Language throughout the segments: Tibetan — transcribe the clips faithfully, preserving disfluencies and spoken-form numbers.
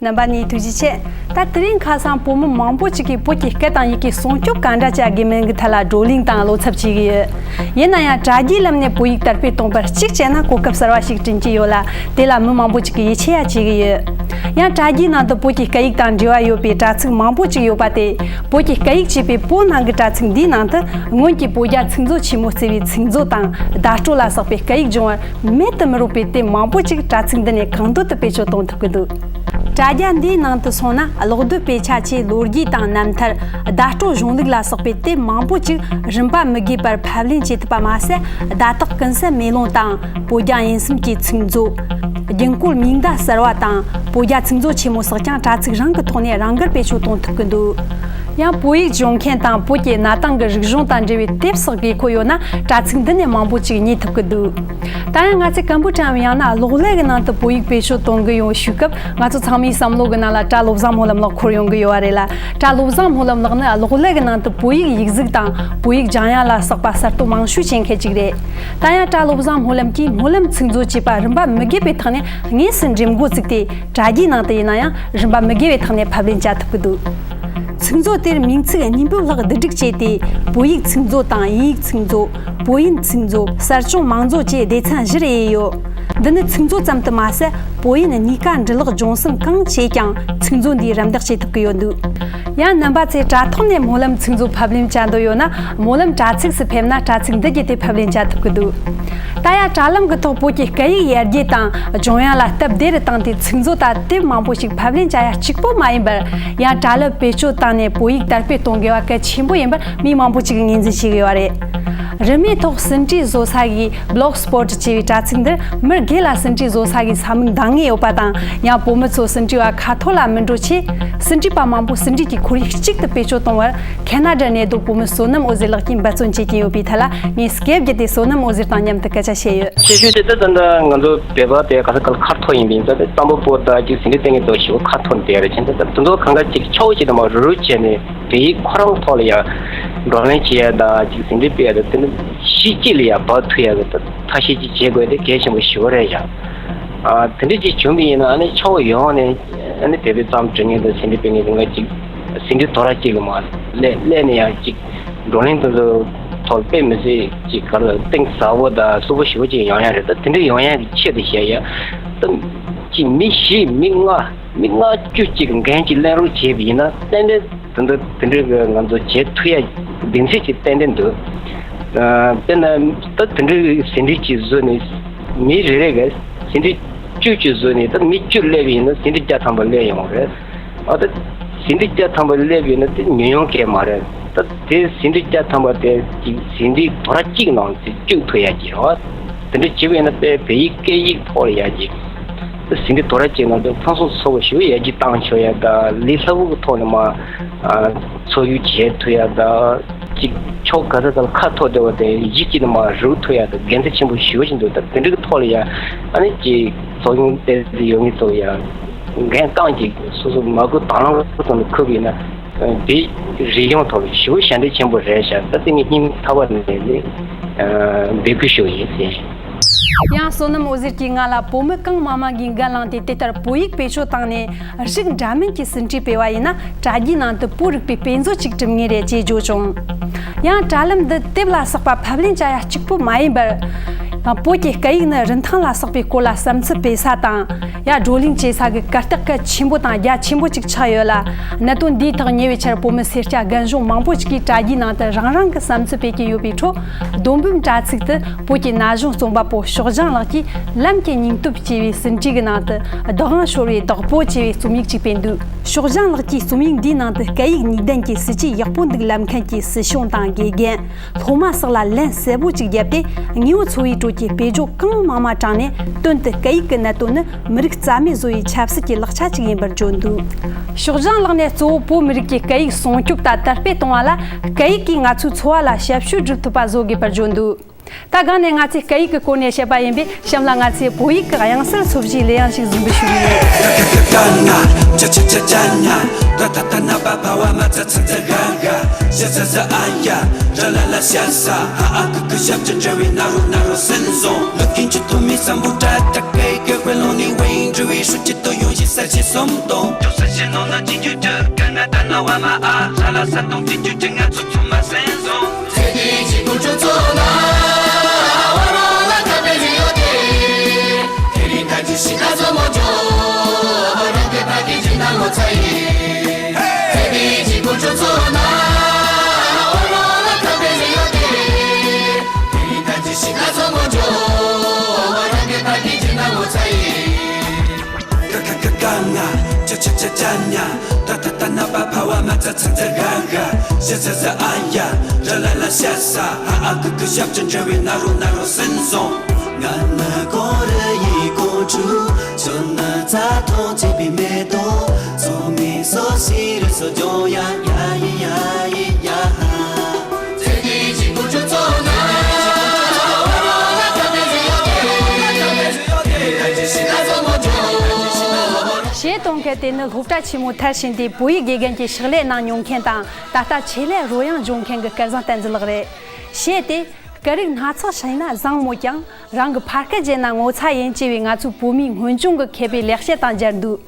རྣམ་པ་གཉིས་ཐུགས་རྗེ་ཆེ། ད་དེ་རིང་ཁ་སང་བོད་མི་མང་པོ་ཅིག་གིས་བོད་ཀྱི་སྐད་དང་ཡི་གེ་སྲུང་སྐྱོབ་ག་འདྲ་བྱ་དགོས་མིན་གྱི་ཐད་ལ་བགྲོ་གླེང་དང་བློ་འཚབ་བྱེད་ཀྱི་ཡོད། ཡིན་ན་ཡང་དྲ་རྒྱའི་ལམ་ནས་བོད་ཡིག་དར་སྤེལ་གཏོང་པར་གཅིག་བྱས་ན་གོ་སྐབས་གསར་བ་ཞིག་བསྐྲུན་གྱི་ཡོད་ལ། དེ་ལ་མི་མང་པོ་ཅིག་གིས་ཡིད་ཆེས་ཡང་བྱེད་ཀྱི་ཡོད། ཡང་དྲ་རྒྱའི་ནང་དུ་བོད་ཀྱི་སྐད་ཡིག་དང་འབྲེལ་བ་ཡོད་པའི་དྲ་ཚིགས་མང་པོ་ཅིག་ཡོད་པ་དེ། བོད་ཀྱི་སྐད་ཡིག་ཅེས་པའི་བོད་ནང་གི་དྲ་ཚིགས་འདིའི་ནང་དུ་སྔོན་གྱི་བོད་རྒྱ་ཚིག་མཛོད་ཆེན་མོས་གཙོས་པའི་ཚིག་མཛོད་དང་བརྡ་སྤྲོད་ལ་སོགས་པའི་སྐད་ཡིག་སྦྱོང་བར་མེད་དུ་མི་རུང་བའི་དེབ་མང་པོ་ཅིག་དྲ་ཚིགས་འདི་ནས་གང་འདོད་དུ་བེད་སྤྱོད་གཏོང་ཐུབ་ཀྱི་འདུག་དྲ་རྒྱ་འདིའི་ནང་དུ་སོང་ན་གློག་རྡུལ་དཔེ་ཆ་ཆེ་ལོ་རྒྱུས་དང་རྣམ་ཐར། བརྡ་སྤྲོད་གཞུང་ལུགས་ལ་སོགས་པའི་དེབ་མང་པོ་ཅིག་རིན་པ་མི་དགོས་པར་ཕབ་ལེན་བྱེད་ཐུབ་པ་མ་ཟད། བརྡ་དག་ཀུན་གསལ་མེ་ལོང་དང་བོད་རྒྱ་དབྱིན་གསུམ་གྱི་ཚིག་མཛོད། རྒྱུན་བཀོལ་མིང་བརྡ་གསར་བ་དང་བོད་རྒྱ་ཚིག་མཛོད་ཆེན་མོ་སོགས་ཀྱང་དྲ་ཚིགས་རང་གི་ཐོག་ནས་རང་འགུལ་བེད་སྤྱོད་གཏོང་ཐུབ་ཀྱི་འདུག་ཡང་བོད་ཡིག་སྦྱོང་མཁན་དང་བོད་ཀྱི་གནའ་དེང་གི་རིག་གཞུང་དང་འབྲེལ་བའི་དེབ་སོགས་དགོས་མཁོ་ཡོད་ན་དྲ་ཚིགས་འདི་ནས་མང་པོ་ཅིག་རྙེད་ཐུབ་ཀྱི་འདུག་ད་ཡང་ང་ཚོས་ཀམ་པུ་ཊར་ཡང་ན་གློག་ཀླད་ཀྱི་ནང་དུ་བོད་ཡིག་བེད་སྤྱོད་གཏོང་གི་ཡོང་བའི་ཤུལ་སྐབས། ང་ཚོ་ཚང་མའི་བསམ་བློ་གི་ནང་ལ་གྲྭ་བློ་བཟང་སྨོན་ལམ་ལགས་འཁོར་ཡོང་གི་ཡོད་པ་རེད་ལ། གྲྭ་བློ་བཟང་སྨོན་ལམ་ལགས་ནི་གློག་ཀླད་ཀྱི་ནང་དུ་བོད་ཡིག་ཡིག་གཟུགས་དང་བོད་ཡིག་སྦྱང་ཡ་ལ་སོགས་པ་གསར་གཏོད་མང་ཤོས་བྱེད་མཁན་ཅིག་རེད། ད་ཡང་གྲྭ་བློ་བཟང་སྨོན་ལམ་གྱིས་སྨོན་ལམ་ཚིག་མཛོད་ཅེས་པ་རིན་པ་མི་དགོས་པའི་ཐོག་ནས་དངོས་སུ་འགྲེམས་འགོ་བཙུགས་ཏེ། དྲ་རྒྱའི་ནང་དུ་ཡིན་ན་ཡང་རིན་པ་མི་དགོས་པའི་ཐོག་ནས་ཕབ་ལེན་བྱ་ཐུབ་ཀྱི་འདུག་ཚིག་མཛོད་དེར་མིང་ཚིག་གཉིས་འབུམ་ལྷག་བསྡུ་སྒྲིག་བྱས་ཏེ། བོད་ཡིག་ཚིག་མཛོད་དང་དབྱིན་ཡིག་ཚིག་མཛོད། བོད་དབྱིན་ཚིག་མཛོད། གསར་བྱུང་མང་མཛོད་བཅས་སྡེ་ཚན་བཞིར་དབྱེ་ཡོད། འདི་ནི་ཚིག་མཛོད་ཙམ་དུ་མ་ཟད། བོད་དབྱིན་གཉིས་ཀ་འབྲི་ལེགས་སྦྱོང་གསུམ་གང་བྱས་ཀྱང་ཚིག་མཛོད་འདིས་རམ་འདེགས་བྱེད་ཐུབ་ཀྱི་ཡོད་འདུག་ཡང་རྣམ་པ་ཚོས་དྲ་ཐོག་ནས་སྨོན་ལམ་ཚིག་མཛོད་ཕབ་ལེན་བྱ་འདོད་ཡོད་ན། སྨོན་ལམ་དྲ་ཚིགས་སུ་ཕེབས་ན་དྲ་ཚིགས་འདི་བརྒྱུད་དེ་ཕབ་ལེན་བྱ་ཐུབ་ཀྱི་འདུག་ད་ཡང་དྲ་ལམ་གྱི་ཐོག་བོད་ཀྱི་སྐད་ཡིག་ཡར་རྒྱས་དང་སྦྱོང་ཡ་ལ་སྟབས་བདེ་རུ་བཏང་སྟེ། ཚིག་མཛོད་དང་དེབ་མང་པོ་ཞིག་ཕབ་ལེན་བྱ་ཡ་གཅིག་པོ་མ་ཡིན་པར། ཡང་དྲ་ལམ་བེད་སྤྱོད་བཏང་ནས་བོད་ཡིག་དར་སྤེལ་གཏོང་དགོས་པ་གལ་ཆེན་པོ་ཡིན་པར་མི་མང་པོ་ཅིག་གིས་ངོས་འཛིན་བྱེད་ཀྱི་ཡོད་རེད། རིན་མེད་ཐོག་ཟིན་བྲིས་བཟོ་ས་གི་Blogspot ཅེས་པའི་དྲ་ཚིགས་འདིར་མི་སྒེར་ལ་ཟིན་བྲིས་བཟོ་ས་གི་ས་མིག་འདང་ངེས་ཡོད་པ་དང་། ཡང་བོད་མི་ཚོ་ཟིན་བྲིས་པ་ཁ་ཐོར་ལ་མི་འགྲོ་ཆེད། ཟིན་བྲིས་པ་མང་པོ་ཟིན་བྲིས་ཀྱི་ཁོར་ཡུག་གཅིག་ཏུ་བེད་སྤྱོད་གཏོང་བར། ཁེ་ན་ཌ་གནས་སྡོད་བོད་མི་བསོད་ནམས་འོད་ཟེར་ལགས་ཀྱིས་འབད་བརྩོན་བྱེད་ཀྱིན་ཡོད་པའི་ཐད་ལ། ངས་སྐད་བརྒྱུད་དེ་བསོད་ནམས་འོད་ཟེར་དང་མཉམ་དུ་སྐད་ཆ་བཤད་ཡོད། ཤེས་ཤུལ་དེ་ད་ད་ལྟ་ང་ཚོ་བོད་པ་དེ་ག་ས་ག་ལ་ཁ་ཐོར་ཡིན་པ་ཡིན་ཙང་། དེ་གཙང་པོ་པོ་དང་ཅིག་ཟིན་བྲིས་སྟོན་མཁན་དེ་ཞེ་པོ་ཁ་ཐོར་བསྡད་ཡོད་རེད། བྱས་ཙང་ད་དེ་ཚོ་གང་ག་ཅིག་ཕྱོགས་གཅིག་ཏུ་མར་རུག་རུག་བྱས་ནས་བོད་ཡིག་ཁོ་རང་ཐོག་ལ་ཡ་བགྲོ་གླེང་བྱེད་ཡ་དང་། ཅིག་ཟིན་བྲིས་སྤེལ་ཡ་དང་། དེ་ནི་གཞི་གཅིག་ལ་ཡ་འབབ་ཐུབ་ཡ་གི་ད་ཐབས་ཤེས་ཅིག་བྱེད་དགོས་དེ་གལ་ཆེན་པོ་ཞེ་པོ་རེད་ཡ། ཨ། དེ་འདྲ་ཅིག་བྱུང་བ་ཡིན་ན། ཨ་ནི་ཕྱོགས་ཡོངས་ནས། ཨ་ནི་བོད་པའི་རྩོམ་འབྲི་མཁན་དང་ཟིན་བྲིས་སྤེལ་མཁན་དེ་འགའ་ཅིག་ཟིན་བྲིས་དོ་ར་གཅིག་ལ་མར་སླེབས་སླེབས་ནས་ཡང་ཅིག་བགྲོ་གླེང་དེ་ཚོ་ཐོག་དཔེ་མི་སྲིད་ཅིག་ག་ལ་གཏིང་ཟབ་པོ་དང་རྩུབ་པོ་ཞེ་པོ་ཅིག་ཡོང་ཡ་རེད། ད་དེ་འདྲ་ཡོང་ཡ་གི་ཆེད་དུ་བཤད་ཡ། ད་ཅིག་མི་བཞི་མི་ལྔ་མི་ལྔ་བཅུ་ཅིག་འགན་ཅིག་ལེན་རོགས་བྱས་པ་ཡིན་ན། ཏན་ཏན་དེ་འདྲ་དེ་འདྲ་གི་ང་ཚོ་བྱེད་ཐུབ་ཡ་གདེང་ཚོད་ཅིག་ཏན་ཏན་འདུག་ཨ། དཔེར་ན་ད་དེ་འདྲ་གི་ཟིན་བྲིས་ཅིག་བཟོས་ནས་མི་རེ་རེ་གིས་ཟིན་བྲིས་བཅུ་ཅིག་བཟོས་ནས། ད་མི་བཅུ་སླེབས་པ་ཡིན་ན་ཟིན་བྲིས་བརྒྱ་ཐམ་པ་སླེབས་ཡོང་རེད། ཨ། ད་ཟིན་བྲིས་བརྒྱ་ཐམ་པ་སླེབས་ཡོད་ན་དེ་ཉུང་ཉུང་གང་ཡང་མ་རེད། ད་དེ་ཟིན་བྲིས་བརྒྱ་ཐམ་པ་དེ་ཅིག་ཟིན་བྲིས་དོ་ར་གཅིག་ནང་དེ་བཅུག་ཐུབ་ཡ་གི་རེད་བ། དེ་འདྲ་བྱས་པ་ཡིན་ན་དཔེ་བོད་ཡིག་སྐད་ཡིག་ཐོག་ལ་ཡ་གི་ཟིན་བྲིས་དོ་ར་གཅིག་ནང་དུ་ཕུན་སུམ་ཚོགས་པ་ཞེ་པོ་ཡར་རྒྱས་བཏང་ཆོག་ཡ་དང་། ལས་སླ་པོ་གི་ཐོག་ནས་མར། ཨ། འཚོལ་སྒྱུར་བྱེད་ཐུབ་ཡ་དང་། ཅིག་ཕྱོགས་ག་ས་ག་ལ་ཁ་ཐོར་བསྡད་པ་དེ་གཞི་གཅིག་ནས་མར་རུག་ཐུབ་ཡ་དེ་དགེ་མཚན་ཆེན་པོ་ཞེ་པོ་ཅིག་འདུག་ད་དེ་འདྲ་གི་ཐོག་ལ་ཡ། ཨ་ནི་ཅིག་ཚོགས་ཆུང་དེ་ཚོ་ཡོད་མཁན་ཚོ་ཡ་འགན་རྐང་ཅིག་སོ་སོ་མ་བསྐུལ་དང་བླངས་ཙམ་ལ་ཁུར་བ་ཡིན་ན། བོད་རིག་གཞུང་ཐོག་ལ་ཞེ་པོ་ཞབས་འདེགས་ཆེན་པོ་རེད་ཤག་ད་དེ་ངས་སྙིང་ཐག་པ་ནས་ནི་འབོད་སྐུལ་ཞུ་བ་ཡིན་ཟེར། ཡང་བསོད་ནམས་འོད་ཟེར་གྱིས་ང་ལ་བོད་མི་གང་མང་མང་གིས་འགན་བླངས་ཏེ་དེ་ལྟར་བོད་ཡིག་བེད་སྤྱོད་བཏང་ནས་རིགས་འདྲ་མིན་གྱི་ཟིན་བྲིས་སྤེལ་བ་ཡིན་ན། དྲ་རྒྱའི་ནང་དུ་བོད་རིག་པའི་དཔེ་མཛོད་ཅིག་གྲུབ་ངེས་རེད་ཅེས་བརྗོད་བྱུང་། ཡང་དྲ་ལམ་འདི་དེབ་ལ་སོགས་པ་ཕབ་ལེན་བྱ་ཡ་གཅིག་པུ་མ་ཡིན་པར། བོད་ཀྱི་སྐད་ཡིག་ནི་རིན་ཐང་ལ་སོགས་པའི་སྐོར་ལ་བསམ་ཚུལ་སྤེལ་ས་དང་། ཡ། བགྲོ་གླེང་བྱེད་ས་གི་གར་སྟེགས་གལ་ཆེན་པོ་དང་རྒྱ་ཆེན་པོ་ཅིག་ཆགས་ཡོད་ལ། གནད་དོན་འདིའི་ཐོག་ཉེ་བའི་ཆར་བོད་མི་སེར་སྐྱ་རྒན་གཞོན་མང་པོ་ཅིག་གིས་དྲ་རྒྱའི་ནང་དུ་རང་རང་གི་བསམ་ཚུལ་སྤེལ་གྱིན་ཡོད་པའི་ཁྲོད། རྡོ་འབུམ་དྲ་ཚིགས་དུ་བོད་ཀྱི་ན་གཞོན་རྩོམ་པ་པོ་ཕྱོགས་སྦྱང་ལགས་ཀྱིས་ལམ་གྱི་སྙིང་སྟོབས་ཅེས་པའི་ཟིན་བྲིས་ཀྱི་ནང་དུ། བདག་དབང་ཤོར་བའི་བདག་པོ་ཅེས་པའི་རྩོམ་ཡིག་ཅིག་སྤེལ་འདུག་ཕྱོགས་སྦྱང་ལགས་ཀྱིས་རྩོམ་ཡིག་འདིའི་ནང་དུ། སྐད་ཡིག་གཉིས་ལྡན་གྱི་སྲིད་ཇུས་ཡག་པོ་འདུག་ལབ་མཁན་གྱི་སྲིད་སྐྱོང་དང་དགེ་རྒན། སློབ་མ་སོགས་ལ་ལན་གསལ་པོ་ཅིག་བརྒྱབ་སྟེ། དངོས་པོ་འཚོ་བའི་ཁྲོད་ཀྱི་དཔེ་བརྗོད་གང་མང་མང་དྲངས་ནས། དོན་དུ་སྐད་ཡིག་གི་གནད་དོན་ནི་མི་རིགས་རྩ་མེད་བཟོ་བའི་ཆབ་སྲིད་ཀྱི་ལག་ཆ་ཅིག་ཡིན་པར་བརྗོད་འདུག་ཕྱོགས་སྦྱང་ལགས་ནས་གཙོ་བོ་བོད་མི་རིགས་ཀྱི་སྐད་ཡིག་སྲུང་སྐྱོབ་དང་དར་སྤེལ་གཏོང་བ་ལ། སྐད་ཡིག་གིས་ང་ཚོའི་འཚོ་བ་ལ་ཞབས་ཞུ་སྒྲུབ་ཐུབ་པ་བཟོ་དགོས་པར་བརྗོད་འདུག་ད་གང་ནས་ང་ཚོས་སྐད་ཡིག་གི་སྐོར་ནས་བཤད་པ་ཡིན་པས། གཤམ་ལ་ང་ཚོས་བོད་ཡིག་གི་དབྱངས་གསལ་འཚོལ་བྱེད་ལས་ཡང་ཞིག་འཛིན་པར་ཞུ་གི་ཡིན། ཅ་ཅ་ཅ་ཅ་ཉ། ད་ད་ད་ན་པ་ཕ་བ་མ་ཚ་ཚ་ཚ་ག་ག་ཤ་ཟ་ཟ་ཨ་ཡ། ར་ལ་ལ་ཤ་ས་ཧ་ཨ་ཀི་ཀི་ཞབས་ཀྱི་འདྲ་བའི་ན་རོ་ན་རོ་སེམས་བཟང་ལུག་གིན་གྱི་ཐོ་མི་སམ་བུ་ཏྲ་ཏྲ་ཀེ་ཀེ་ཝེ་ལོང་ནི་ཝེ་ཨིན་འདྲ་བའི་ཧྲུ་ཅི་ཏོ་ཡོང་ཞི་ས་ཞི་སོམ་དོང་ཅོ་ས་ཞི་ནོ་ན་ཅི་ཅུ་ཅུ་ཀ་ན་ད་ན་བ་མ་ཨ་ལ་ལ་ས་དོང་ཅི་ཅུ་ཅུ་ང་ཚོ་ཚོ་མ་སེམས་བཟང་། ཚེ་འདི་ཕྱི་ཁུ་ཁྲོ་ཚོ་ན་བ་རོ་ལ་ཁ་པེ་རི་ཡོད་དེ། དེ་རིང་ད་ཅི་ཤི་ད་བཟོ་མོ་ཅོ་རོ་ཏེ་ཕ་ཀི་ཅི་ན་ངོ་ཚ་ཡི། ཚེ་འདི་ཕྱི་ཁུ་ཁྲོ་ཚོ་ན་བ་རོ་ལ་ཁ་པེ་རི་ཡོད་དེ། དེ་རིང་ད་ཅི་ཤི་ད་བཟོ་མོ་ཅོ་རོ་ཏེ་ཕ་ཀི་ཅི་ན་ངོ་ཚ་ཡི། ཀ་ཀ་ཀ་ཀ་ང་། ཅ་ཅ་ཅ་ཅ་ཉ། ད་ད་ད་ན་པ་ཕ་བ་མ་ཚ་ཚ་ཚ་ག་ག་ཤ་ཟ་ཟ་ཨ་ཡ། ར་ལ་ལ་ཤ་ས་ཧ་ཨ་ཀི་ཀི་ཞབས་ཀྱི་འདྲ་བའི་ན་རོ་ན་རོ་སེམས་བཟང་། ང་ན་ཀོ་ར་ཡི་ཀོ་ཀྲུ། ཆོ་ན་ཚ་ཐོང་ཆེ་བི་མེ་ཏོ། ཚོ་མི་སོ་སི་རི་སོ་ཇོ་ཡ་ཡ་ཡི་ཡ་ཡི་ཡ་ཧ། གཞས་གཏོང་མཁན་དེ་ནི་སློབ་གྲྭ་ཆེན་མོ་མཐར་ཕྱིན་ཏེ་བོད་ཡིག་དགེ་རྒན་གྱི་ཕྱག་ལས་གནང་མྱོང་མཁན་དང་ད་ལྟ་ཆེད་ལས་རོལ་དབྱངས་སྦྱོང་མཁན་གྱི་སྐལ་བཟང་བསྟན་འཛིན་ལགས་རེད། གཞས་དེ་སྐད་རིགས་སྣ་ཚོགས་ཤེས་ན་བཟང་མོད་ཀྱང་རང་གི་ཕ་སྐད་བརྗེད་ན་ངོ་ཚ་ཡིན་ཅེས་པའི་ང་ཚོའི་བོད་མིའི་སྔོན་བྱུང་གི་མཁས་པའི་ལེགས་བཤད་དང་སྦྱར་འདུག་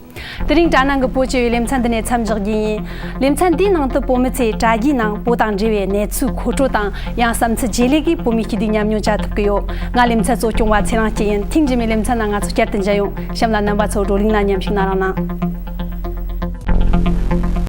དེ་རིང་གྲ་ནང་གི་བོད་ཅེས་པའི་ལེ་ཚན་འདི་ནས་མཚམས་འཇོག་རྒྱུ་ཡིན། ལེ་ཚན་འདིའི་ནང་དུ་བོད་མི་ཚོས་དྲ་རྒྱའི་ནང་བོད་དང་འབྲེལ་བའི་གནས་ཚུལ་མཁོ་སྤྲོད་དང་ཡང་བསམ་ཚུལ་བརྗེ་ལེན་གྱིས་བོད་མིའི་སྐྱིད་སྡུག་མཉམ་མྱོང་བྱ་ཐུབ་ཀྱི་ཡོད། ང་ལེ་ཚན་གཙོ་སྐྱོང་བ་ཚེ་རིང་སྐྱིད་ཡིན། ཐེངས་རྗེས་མའི་ལེ་ཚན་ནང་ང་ཚོ་བསྐྱར་དུ་མཇལ་ཡོང་། གཤམ་ལ་རྣམ་པ་ཚོ་བགྲོ་གླེང་ལ་མཉམ་ཞུགས་གནང་རོགས་གནང་།